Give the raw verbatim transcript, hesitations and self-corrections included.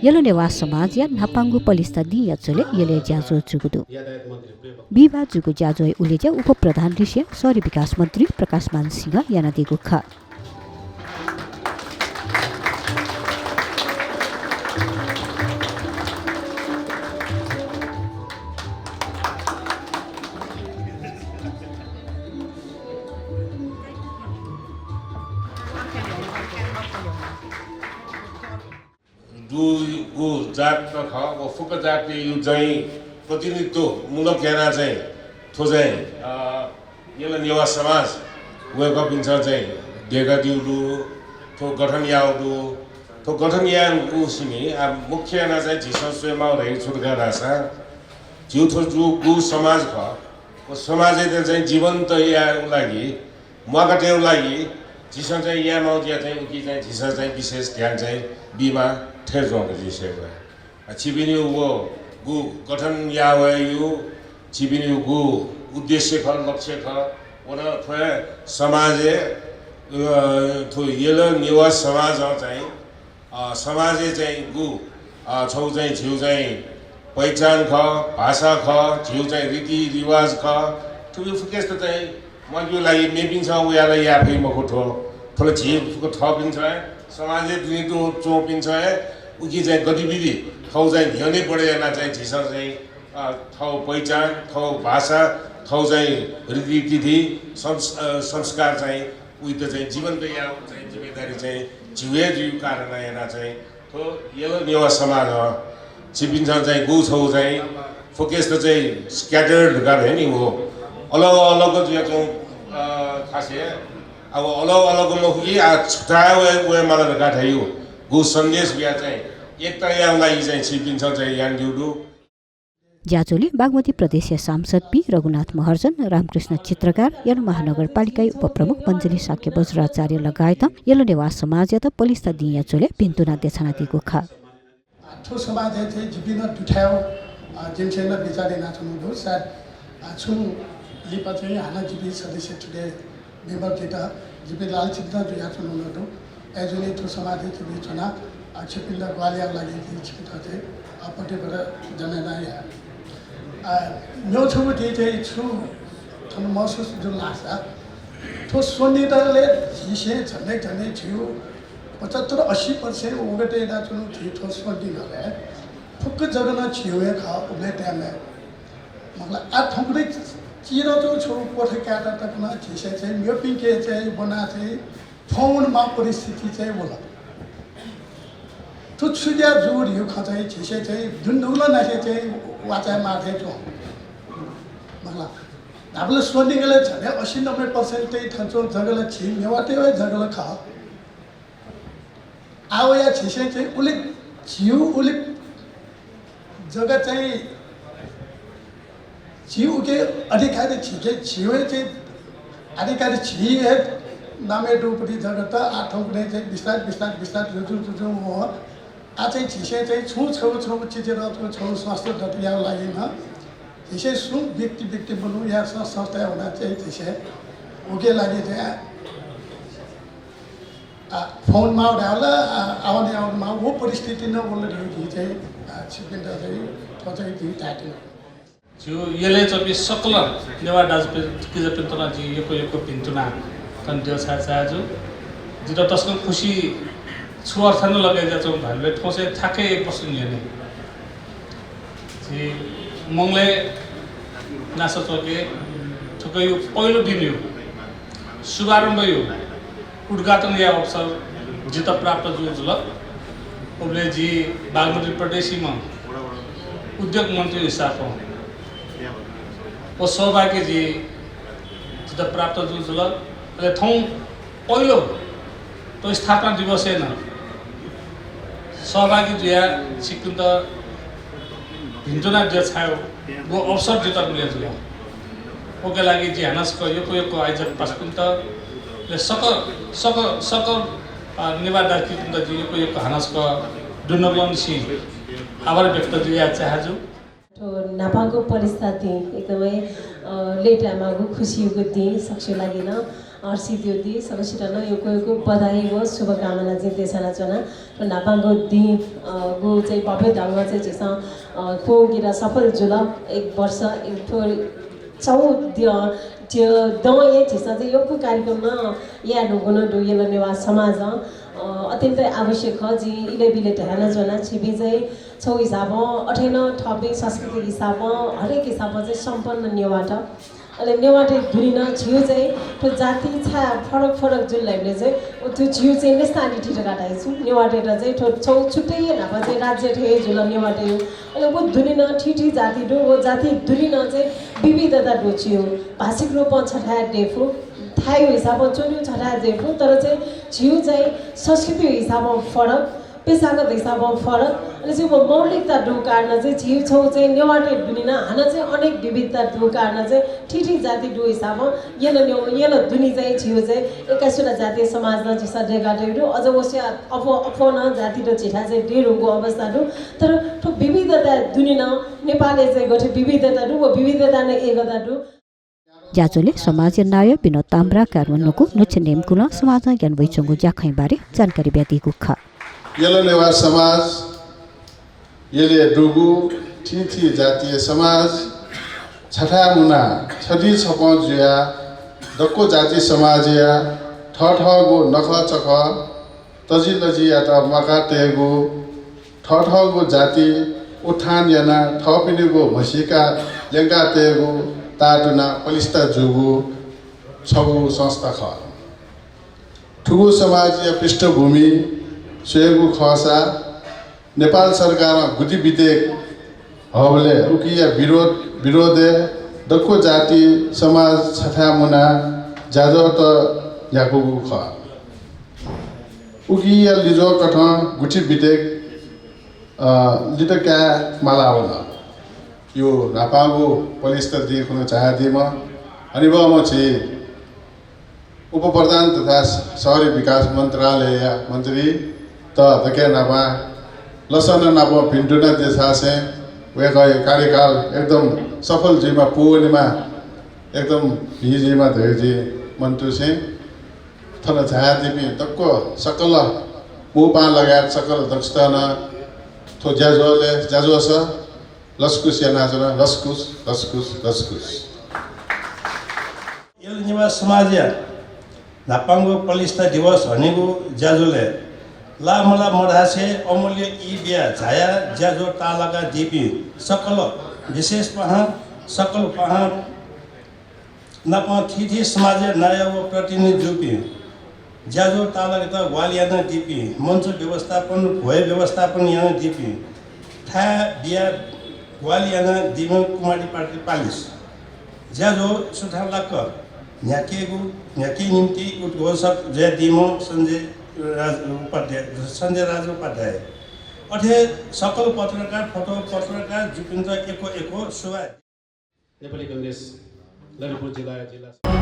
यल नेवाः समाजया न्हापांगु पलिस्था दिंया झ्वलय् यलय् ज्याझ्वः जूगु दु। बिहिबाः जूगु ज्याझ्वःया उलेज्या उपप्रधान लिसें शहरी विकास मन्त्री प्रकाशमान सिंहं यानादीगु खः। दुगु जात खः, व फुक्क जातयागु चाहिँ प्रतिनिधित्वमूलक यानाः चाहिँ थ्व चाहिँ, अ, यल नेवाः समाज वय्कःपिन्सं चाहिँ दय्कादीगु दु, थ्व गठन याःगु दु। थ्व गठन याःगु सिमि, आ, मुख्य यानाः चाहिँ झीसं स्वयेमाःगु धइगु छु धकाः धाःसा, झीगु थ्व जूगु समाज खः, व समाजयात चाहिँ जीवन्त यायेगु लागि, म्वाका तयेगु लागि झीसं चाहिँ यायेमाःगु ज्या चाहिँ उकी चाहिँ झीसं चाहिँ विशेष ध्यान चाहिँ बीमाः थें च्वं का जिं स्वयेबलय्। आ, छिपिनिगु व गु गठन याः वयेगु, छिपिनिगु गु उद्देश्य खः, लक्ष्य खः, व नं थ्व हे समाजय्, अ, थ्व यल नेवाः समाजं चाहिँ अ, समाजय् चाहिँ गु, अ, छगू चाहिँ झीगु चाहिँ पहिचान खः, भाषा खः, झीगु चाहिँ रीतिरिवाज खः, थुपिं फुक्कसित चाहिँ म्वाकेगु लागि मेपिन्सं वयाः ला याये फइ मखु थ्व। थ्व ला झी फुक्क थःपिन्सं हे, समाजय् दुने च्वंपिन्सं हे उकी चाहिँ गतिविधि थःगु चाहिँ न्ह्यःने बढे यानाः चाहिँ झीसं चाहिँ, अ, थःगु पहिचान, थःगु भाषा, थःगु चाहिँ रीतिथिति, संस-, अ, संस्कार चाहिँ उइत चाहिँ जीवन्त यायेगु चाहिँ जिम्मेदारी चाहिँ झीगु हे जुइगु कारणं यानाः चाहिँ थ्व यल नेवाः समाजं छिपिन्सं चाहिँ गु छगू चाहिँ फुक्कसित चाहिँ scattered धकाः धाइ नि, व अलग अलग जुयाच्वंगु, अ, थासय् अब अलग अलग मखु कि आ छथाय् वये, वयेमाल धकाः धाइगु गु सन्देश बियाः चाहिँ एकता यायेगु लागि चाहिँ छिपिन्सं चाहिँ यानादीगु दु। ज्याझ्वलय् बागमती प्रदेशया सांसद पी रघुनाथ महर्जन, रामकृष्ण चित्रकार, यल महानगरपालिकाया उपप्रमुख मञ्जली शाक्य वज्राचार्य लगायत यल नेवाः समाजयात पलिस्था दिंया झ्वलय् भिन्तुना देछानादीगु खः। थ्व समाजय् चाहिँ जिपिं नं दुथ्यायेगु, अ, जिमिसं नं बिचाः यानाच्वनागु दु। सायद, अ, छुं लिपा चाहिँ हानं जिपिं सदस्य थुके member जुइत जिपिं लालचित नं जुयाच्वनागु दु। अय्‌जूगुलिं थ्व समाजय् जिपिं च्वनाः, अ, छिपिन्त ग्वाहालि यायेगु लागि जिं छिपिन्त चाहिँ, अ, प्रतिबद्धता जनाना याये। अ, मेगु छगू जिं चाहिँ छु थन महसुस जुल धाःसा, थ्व स्वनिगलय् झीसं झन्डै झन्डै झीगु पचहत्तर अस्सी percent उगते यानाच्वनागु झी थ्व स्वनिगलय् फुक्क जग्गा नं झीगु हे खः, उबलय् time-य्। मतलब, आः थौंकन्हय् चिधंच्वंगु छगू क्वथा कायेत तक नं झीसं चाहिँ मेपिन्के चाहिँ ब्वनाः चाहिँ थ्वँ वनेमाःगु परिस्थिति चाहिँ वल। थ्व छु ज्या जूगु धइगु खँ चाहिँ झीसं चाहिँ दुनुगलंनिसें चाहिँ वाःचायेमाः थें च्वं। मतलब, धाःबलय् स्वनिगलय् झन्डै अस्सी नब्बे percent तय् थन च्वंगु जग्गा ला झी नेवाःतय् हे जग्गा ला खः। आः वयाः झीसं चाहिँ उलि झीगु उलि जग्गा चाहिँ झीगु उकी अधिकारी झीके, झीगु हे चाहिँ अधिकारी झी हे नामय् दुगुपति जग्गा त आः थौंकन्हय् चाहिँ बिस्तार बिस्तार बिस्तार जुजु जुजु वं। आः चाहिँ झीसं चाहिँ छुं छगू छगू चिजय् नं छगू संस्था दत यायेगु लागि नं झीसं सुं व्यक्ति व्यक्ति मनू या सं-, संस्थाय् वनाः चाहिँ झीसं उके लागि चाहिँ आ, phone माउ धाल, आ, आवन यावन माउ, वो परिस्थिति न बोल रही थी चाहिँ, आ, छिपिन्त चाहिँ, थ्व चाहिँ जिं धायेत्यना। झीगु यलय् च्वंपिं सकल नेवाः दाजुकिजापिन्त नं जिं यक्व यक्व भिन्तुना कनाः द्यः छाय् चाहे जू। जितः तसकं खुसी छु अर्थ नं लगे जुयाच्वंगु धाःबलय् थौंसे थाके एक वर्ष न्ह्यःने झी मंगलय् नासा च्वंके थुकिया पहिलो दिनया शुभारम्भया उद्घाटनया अवसर जितः प्राप्त जूगु जुल। उबलय् जि बागमती प्रदेशया उद्योग मन्त्री हिसाबं व सौभाग्य जि जितः प्राप्त जूगु जुल। अले थौं पहिलो थ्व स्थापना दिवसय् नं सहभागी जुयाः छिकपिन्त भिन्तुना द्यः छायेगु अवसर जितः मिले जुल। उकिया लागि जिं हानं छकः यक्व यक्व आयोजक पासापिन्त, अले सकल, सकल, सकल, अ, नेवाः दाजुकिजापिन्त जिं यक्व यक्व हानं छकः दुनुगलंनिसें आभार व्यक्त याये चाहे जू। थ्व न्हापांगु पलिस्था दिं एकदमै, अ, लय्तायेमाःगु खुसीयागु दिं सकसिया लागि नं। हर्षित जुल। सकसित नं यक्व यक्व बधाई व शुभकामना जिं देछानाच्वना। थ्व न्हापांगु दिं, अ, गु चाहिँ भव्य ढंगं चाहिँ झीसं, अ, क्वंकेत सफल जुल। एक वर्ष, एक थ्व चौ द्य-, द्य-, दँ हे झीसं चाहिँ यक्व कार्यक्रम नं याये धुंकूगु नं दु यल नेवाः समाजं। अ, अत्यन्तै आवश्यक खः। जिं इलय् बिलय् धयानाच्वना, छिपिं चाहिँ छगू हिसाबं अथे नं थःपिं संस्कृति हिसाबं हरेक हिसाबं चाहिँ सम्पन्न नेवाःत। अले नेवाःतय् दुने नं झीगु चाहिँ थ्व जाति छाय् फरक फरक जुल धाइबलय् चाहिँ व थ्व झीगु चाहिँ nationality धकाः धाइ छु। नेवाःतय्त चाहिँ थ्व छगू छुट्टै हे न्हापा चाहिँ राज्य थें हे जुल नेवाःतय्गु। अले व दुने नं थीथी जाति दु, व जाति दुने नं चाहिँ विविधता दु। झीगु भाषिक रूपं छथाय् दयेफु, थाय् हिसाबं च्वनेगु छथाय् दयेफु, तर चाहिँ झीगु चाहिँ संस्कृति हिसाबं फरक, पेशागत हिसाबं फरक, अले चाहिँ व मौलिकता दु कारण चाहिँ झीगु छगू चाहिँ नेवाःतय् दुने नं हानं चाहिँ अनेक विविधता दु कारण चाहिँ थीथी जाति दु हिसाबं यल नेवाः, यल दुने चाहिँ झीगु चाहिँ एक्काइसवटा जातीय समाज नं झीसं दयेकातयागु दु। अझ वसे अप्वः, अप्वः नं जाति नं झीथाय् चाहिँ दये धुंकूगु अवस्था दु। तर थ्व विविधता दुने नं नेपालय् चाहिँ गथे विविधता दु, व विविधताय् नं एकता दु। ज्याझ्वलय् समाजया नायः विनोद ताम्राकारं न्हूगु न्हूछि न्हय्म्हय्गुलिं समाजं यानावयाच्वंगु ज्याखँया बारे जानकारी बियादीगु खः। यल नेवाः समाज, यलय् दुगु थीथी जातीय समाज छथाय् मुनाः छधी छपं जुयाः दक्व जाति समाजया थःथःगु नखःचखः तजिलजियात म्वाका तयेगु, थःथःगु जाति उत्थान यानाः थःपिनिगु म्हसीका ल्यंका तयेगु ताःतुनाः पलिस्था जूगु छगू संस्था खः। थुगु समाजया पृष्ठभूमि स्वयेगु खःसा नेपाल सरकारं गुथि विधेयक हःबलय् उकिया विरोध, विरोधय् दक्व जाति समाज छथाय् मुनाः ज्याझ्वःत न्ह्याकूगु खः। उकिया लिज्वः कथं गुथि विधेयक, अ, लित काये मालावल। यो न्हापांगु पलिस्था दिं खुन्हु झायादीम्ह हनेबहःम्ह झी उपप्रधान तथा शहरी विकास मन्त्रालयया मन्त्री त दकलय् न्हापां लसना नाप भिन्तुना देछासें वय्कःया कार्यकाल एकदम सफल जुइमा, पूवनेमा, एकदम भिं जुइमा धयागु जिं मनंतुसें थन झायादीपिं दक्व सकल मौपां लगायत सकल दक्वसित नं थ्व ज्याझ्वलय् ज्याझ्वलय् लसकुस यानाच्वना। लसकुस, लसकुस, लसकुस। यल नेवाः समाजया न्हापांगु पलिस्था दिवस हनेगु ज्याझ्वलय् लाः मलाः मधासे अमूल्य ई बियाः झायाः ज्याझ्वः ताःलाकादीपिं सकल विशेष पाहां, सकल पाहां नाप थीथी समाजया नायः व प्रतिनिधि जूपिं, ज्याझ्वः ताःलाकेत ग्वाहालि यानादीपिं, मञ्च व्यवस्थापन, भ्वय् व्यवस्थापन यानादीपिं, थाय् बियाः ग्वाहालि यानादीम्ह कुमारी पाटरी पालिस, ज्याझ्वः सुथांलाक न्ह्याकेगु, न्ह्याकेगु निंतिं उद्घोषक जुयादीम्ह सञ्जय राज उपाध्याय, सञ्जय राज उपाध्याय, अथे सकल पत्रकार, फोटो पत्रकार जूपिन्त यक्व यक्व सुभाय्। नेपाली कांग्रेस ललितपुर जिल्ला, जिल्ला।